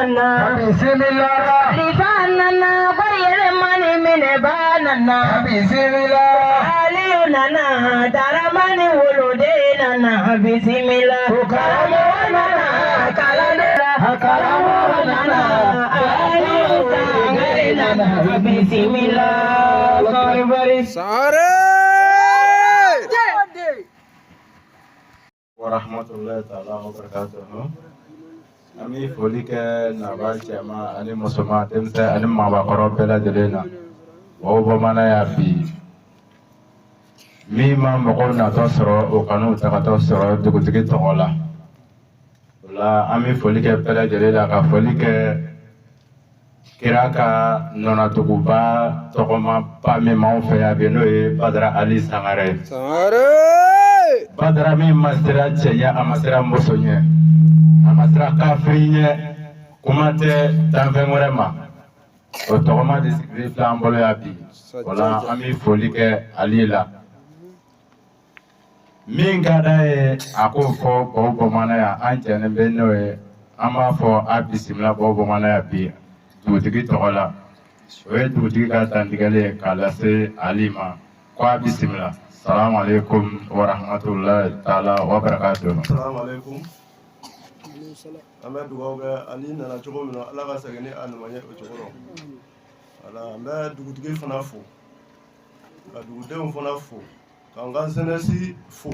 nana, bisimila. Khalifa nana, kori yɛlɛmani minɛba nana, bisimila. Aliyu nana, Daramani woloden nana, bisimila. Karamɔgɔ nana, kalanden karamɔgɔ nana, Aliyu Sangare nana, bisimila. Sɔrɔ Sangare! Wa rahmatullahi ta'ala wa barakatuhu. An bɛ foli kɛ naba cɛman ani musoman, denmisɛn ani maabakɔrɔ bɛɛ lajɛlen na. O bamanan y'a bi min ma mɔgɔw natɔ sɔrɔ, o kan'u tagatɔ sɔrɔ dugutigi tɔgɔ la. O la, an bɛ foli kɛ bɛɛ lajɛlen la, ka foli kɛ kira ka nɔnɔduguba tɔgɔmaba min b'anw fɛ yan bi, n'o ye Badara Ali Sangare ye. Sangare! Badara min ma sira cɛ ɲɛ, a ma sira muso ɲɛ, a ma sira kafiri ɲɛ, kuma tɛ danfɛn wɛrɛ ma. O tɔgɔma de sigilen filɛ an bolo yan bi. O la, an bɛ foli kɛ Ali la. Min ka d'a ye, a k'o fɔ Baw Bamanan yan, an jɛnnen bɛ n'o ye. An b'a fɔ a bisimila Baw Bamanan yan bi dugutigi tɔgɔ la. O ye dugutigi ka dantigɛli ye k'a lase Ali ma ko a bisimila. Salamu aleykum wa rahmatulahi taala wa barakatuhu. Salamu alaikum. An bɛ dugawu kɛ Ali nana cogo min na, Ala ka segin ni a ɲuman ye o cogo rɔ. Wala, an bɛ dugutigi fana fo, ka dugudenw fana fo, k'an ka jeunesse fo.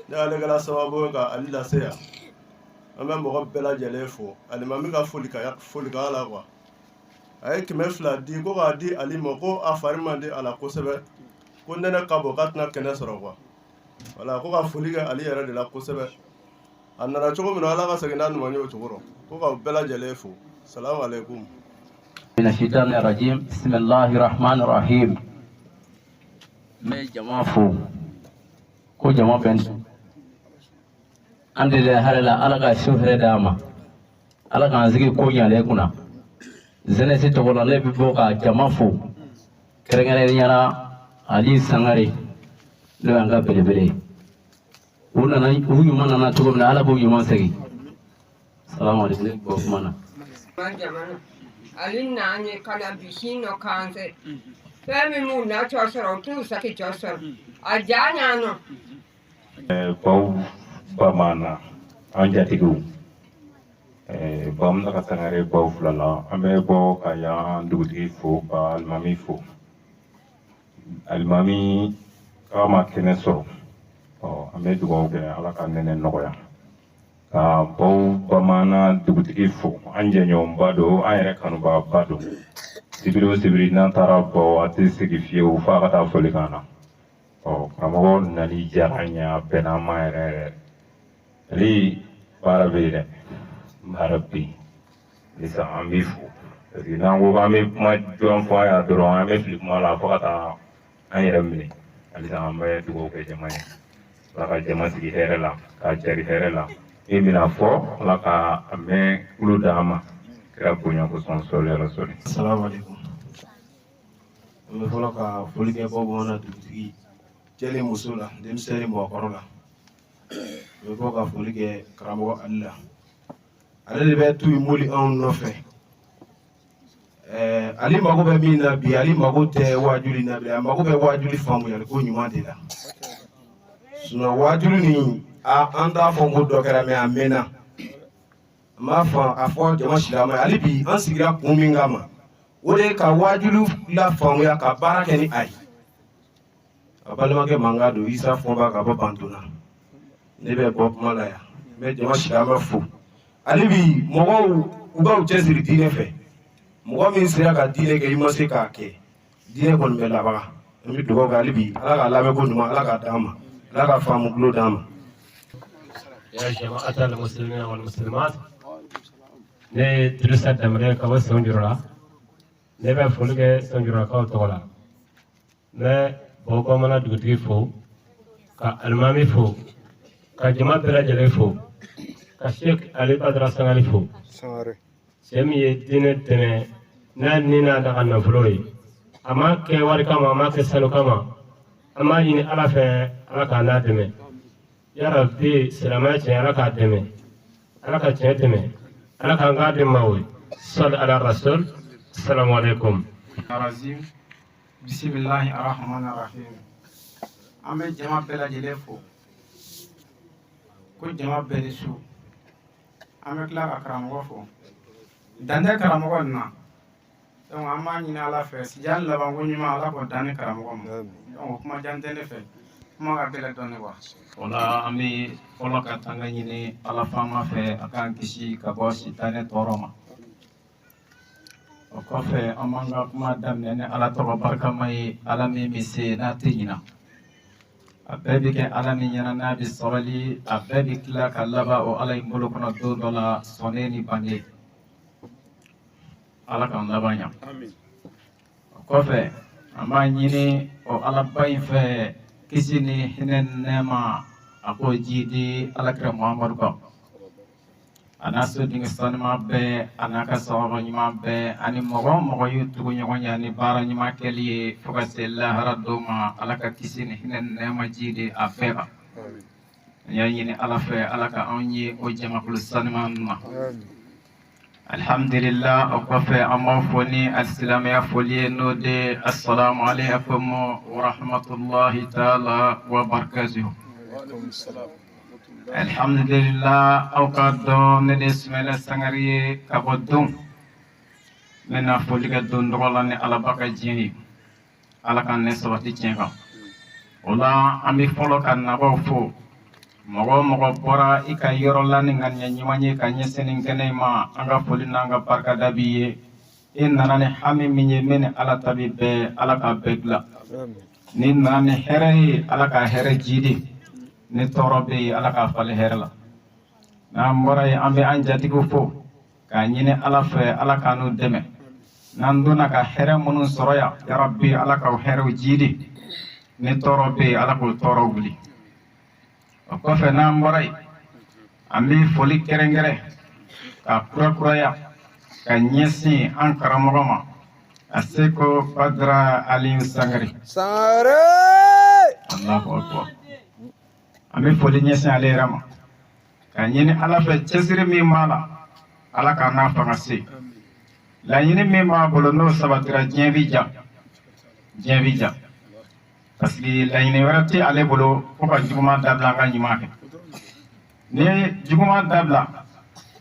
Ne ale kɛra sababu ye ka Ali lase yan. An bɛ mɔgɔ bɛɛ lajɛlen fo. Alimami ka folikan la quoi, a ye 200 di ko k'a di Ali ma, ko a fari man di a la kosɛbɛ, ko nɛnɛ ka bon, k'a tɛna kɛnɛ sɔrɔ quoi. Wala, ko ka foli kɛ Ali yɛrɛ de la kosɛbɛ. A nana cogo min na, Ala ka segin n'a ɲuman ye o cogo rɔ. Ko ka bɛɛ lajɛlen fo. Salamu alaikum. من الشيطان الرجيم، بسم الله الرحمن الرحيم. N bɛ jama fo ko jama bɛ an de hɛrɛ la. Ala ka su hɛrɛ d'a ma, Ala k'an sigi ko ɲalen kunna. Jeunesse tɔgɔ la, ne bɛ bɔ ka jama fo, kɛrɛnkɛrɛnnenya la Ali Sangare, n'o y'an ka belebele ye. U nana, u ɲuman nana cogo min na, Ala b'u ɲuman segin. Salamu alaikum. Ne bɛ bɔ kuma na. Jamana Ali n'an ye ka na bisi nɔ kanse fɛn min m'u na cɔ sɔrɔ, u t'u saki cɔ sɔrɔ a ja ɲa nɔ. Baw Bamanan, an jatigiw, Bamunaka Sangare baw fila la, an bɛ bɔ ka yan dugutigi fo, ka alimami fo. Alimami k'a ma kɛnɛ sɔrɔ. Ɔ, an bɛ dugawu kɛ, Ala ka nɛnɛ nɔgɔya. Ka baw Bamanan dugutigi fo, an jɛɲɔgɔnba don, an yɛrɛ kanubaba don. Sibiri o sibiri n'an taara baw, a tɛ sigi fiyewu f'a ka taa foli kan na. Ɔ, karamɔgɔ nali diyara an ye, a bɛnna an ma yɛrɛ yɛrɛ. Ali, baara bɛ yen dɛ, baara bɛ yen sisan. An b'i fo parce que n'an ko k'an bɛ kuma jɔn fɔ a yan dɔrɔn, an bɛ fili kuma la fo ka taa an yɛrɛ minɛ. Halisa an bɛ dugawu kɛ jama ye, Ala ka jama sigi hɛrɛ la, k'a jari hɛrɛ la. Min bɛna fɔ, Ala ka a mɛn kulo d'an ma kira bonya kosɔn. Sɔli ala sɔli. Assalamu alaikum. An bɛ fɔlɔ ka foli kɛ Baw Bamanan dugutigi, cɛ ni muso la, denmisɛn ni mɔgɔkɔrɔ la. An bɛ bɔ ka foli kɛ karamɔgɔ Ali la. Ale de bɛ tu in moli anw nɔfɛ. Ali mago bɛ min na bi, Ali mago tɛ wajuli na bi, a mago bɛ wajuli faamuyali ko ɲuman de la. Sinon wajuli nin, a an t'a fɔ ko dɔ kɛra, mais a mɛnna. An b'a fɔ a fɔ jama silamɛ, hali bi an sigira kun min kama, o de ye ka wajulu la faamuya, ka baara kɛ ni a ye. A balimakɛ mankan don, Isa Fɔnba ka bɔ Bantona. Ne bɛ bɔ kuma la yan, n bɛ jama silamɛ fo. Hali bi mɔgɔw u ka u cɛsiri diinɛ fɛ. Mɔgɔ min sera ka diinɛ kɛ, i ma se k'a kɛ, diinɛ kɔni bɛ labaga. An bɛ dugawu kɛ hali bi, Ala k'a lamɛn ko ɲuman, Ala k'a d'an ma, Ala ka faamu tulo d'an ma. يا جماعة المسلمين والمسلمات، ne ye Dirisa Danbɛlɛ ka bɔ Sɔnjuru la. Ne bɛ foli kɛ Sɔnjurakaw tɔgɔ la. N bɛ Baw Bamanan dugutigi fo, ka alimami fo, ka jama bɛɛ lajɛlen fo, ka Sheikh Ali Badara Sangare fo. Sangare. Cɛ min ye diinɛ dɛmɛ n'a ni n'a ka nafolo ye, a m'a kɛ wari kama, a m'a kɛ sanu kama. An b'a ɲini Ala fɛ, Ala k'a n'a dɛmɛ. Yarabi, silamɛya tiɲɛ, Ala k'a dɛmɛ, Ala ka tiɲɛ dɛmɛ. Ala k'an k'a di maaw ye. Sali ala rasul. Assalamu alaikum. Razim. Bisimilahi arahmani rahim. An bɛ jama bɛɛ lajɛlen fo ko jama bɛɛ ni su. An bɛ tila ka karamɔgɔ fo, dan tɛ karamɔgɔ nin na. Donc an b'a ɲini Ala fɛ, sijan labanko ɲuman, Ala k'o dan ni karamɔgɔ ma. Donc o kuma jan tɛ ne fɛ, kuma ka gɛlɛn dɔɔni quoi. O la an bɛ fɔlɔ ka tanga ɲini Ala faama fɛ, a k'an kisi ka bɔ sitanɛ tɔɔrɔ ma. O kɔfɛ, an b'an ka kuma daminɛ ni Ala tɔgɔ barikama ye, Ala min bɛ se n'a tɛ ɲina. A bɛɛ bɛ kɛ Ala min ɲɛna n'a bɛ sabali, a bɛɛ bɛ tila ka laban o Ala in bolo kɔnɔ don dɔ la, sɔnnen ni bannen. Ala k'an laban ɲa. O kɔfɛ, an b'a ɲini o Alaba in fɛ, kisi ni hinɛ ni nɛɛma, a k'o jidi Alakira Muhamadu kan, a n'a sodenkɛ sanuman bɛɛ, a n'a ka sahaba ɲuman bɛɛ, ani mɔgɔ o mɔgɔ y'u tugu ɲɔgɔn ɲɛ ni baara ɲuman kɛli ye fo ka se lahara don ma. Ala ka kisi ni hinɛ ni nɛɛma jidi a bɛɛ kan. An y'a ɲini Ala fɛ, Ala ka anw ye o jamakulu sanuman na. Alhamdulillah. O kɔfɛ, an b'aw fo ni alisilamɛya foli ye, n'o de assalamu alaikum wa rahmatullahi taala wa barakatuhu. Alhamdulillah. Aw ka dɔn ne de Sumayila Sangare ye ka bɔ Don. Ne na foli kɛ don dɔgɔ la ni Alaba ka diɲɛ ye. Ala ka ne sabati tiɲɛ kan. O la, an bɛ fɔlɔ ka nabaw fo. Mɔgɔ o mɔgɔ bɔra i ka yɔrɔ la ni ŋaniya ɲuman ye ka ɲɛsin nin kɛnɛ in ma, an ka foli n'an ka barikada b'i ye. I nana ni hami min ye, min ni Ala ta bi bɛɛ, Ala k'a bɛɛ dilan. N'i nana ni hɛrɛ ye, Ala ka hɛrɛ jidi. Ni tɔɔrɔ bɛ yen, Ala k'a falen hɛrɛ la. N'an bɔra yen, an bɛ an jatigiw fo k'a ɲini Ala fɛ, Ala k'an n'u dɛmɛ. N'an donna ka hɛrɛ minnu sɔrɔ yan, yarabi, Ala k'aw hɛrɛw jidi. Ni tɔɔrɔ bɛ yen, Ala k'o tɔɔrɔ wuli. O kɔfɛ, n'an bɔra yen, an bɛ foli kɛrɛnkɛrɛn ka kurakuraya ka ɲɛsin an karamɔgɔ ma, a seko Badara Aliyu Sangare. Sangare. Allahu akbar. An bɛ foli ɲɛsin ale yɛrɛ ma ka ɲini Ala fɛ, cɛsiri min b'a la, Ala k'an n'a fanga se. Laɲini min b'a bolo, n'o sabatira, diɲɛ bi ja, diɲɛ bi ja, parce que laɲini wɛrɛ tɛ ale bolo fo ka juguman dabila, an ka ɲuman kɛ. Ni ye juguman dabila,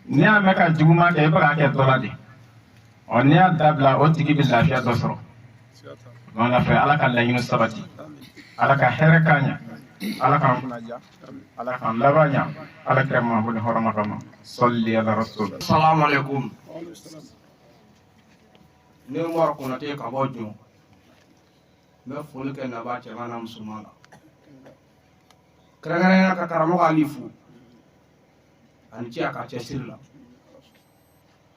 n'i y'a mɛn ka juguman kɛ, i bɛ k'a kɛ dɔ la de. Ɔ, n'i y'a dabila, o tigi bɛ lafiya dɔ sɔrɔ. Ala fɛ, Ala ka laɲini sabati, Ala ka hɛrɛ k'an ɲɛ, Ala k'an kunna, Ala k'an laban ɲa, Ala kira Mahamadu hɔrɔma kama. Sɔli ala rasul. Salamu alaikum. Ne Umaru Konate ka bɔ Jɔn. N bɛ foli kɛ naba cɛman n'a musoman la. Kɛrɛnkɛrɛnnenya ka karamɔgɔ Ali fo. Ani ce a ka cɛsiri la.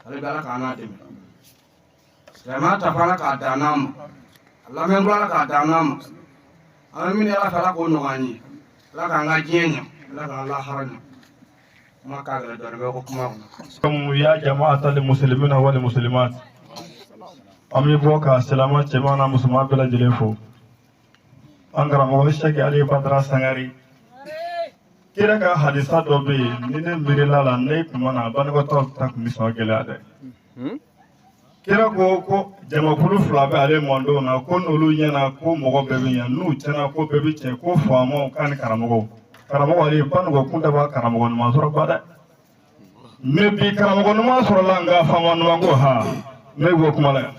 Ale bɛ Ala k'an n'a dɛmɛ. Silamɛya ta fana k'a dan n'a ma. A lamɛn ala k'a dan n'a ma. An bɛ min Ala fɛ, Ala k'o nɔgɔya an ye. Ala k'an ka diɲɛ ɲɛ. Ala k'an lahara ɲɛ. Kuma ka gɛlɛn dɔɔnin, bɛ ko kuma kɔnɔ. Ya jama'ata muslimina wal muslimat, an bɛ bɔ ka silama cɛman n'a musoman bɛɛ lajɛlen fo. An karamɔgɔ Sɛki Ali Badara Sangare, kira ka hadisa dɔ bɛ yen, ni ne miirila la, ne tuma na banakɔtɔ ta tun bɛ sɔn gɛlɛya dɛ. Kira ko ko jamakulu fila bɛ ale mɔdenw na, ko n'olu ɲɛna ko mɔgɔ bɛɛ bɛ ɲɛ, n'u tiɲɛna ko bɛɛ bɛ tiɲɛ, ko faamaw k'a ni karamɔgɔw. Karamɔgɔ ale banɔgɔ kun tɛ b'a karamɔgɔ ɲuman sɔrɔ ba dɛ, mɛ bi karamɔgɔ ɲuman sɔrɔla, nka faama ɲuman ko ha ne bɔ kuma la yan.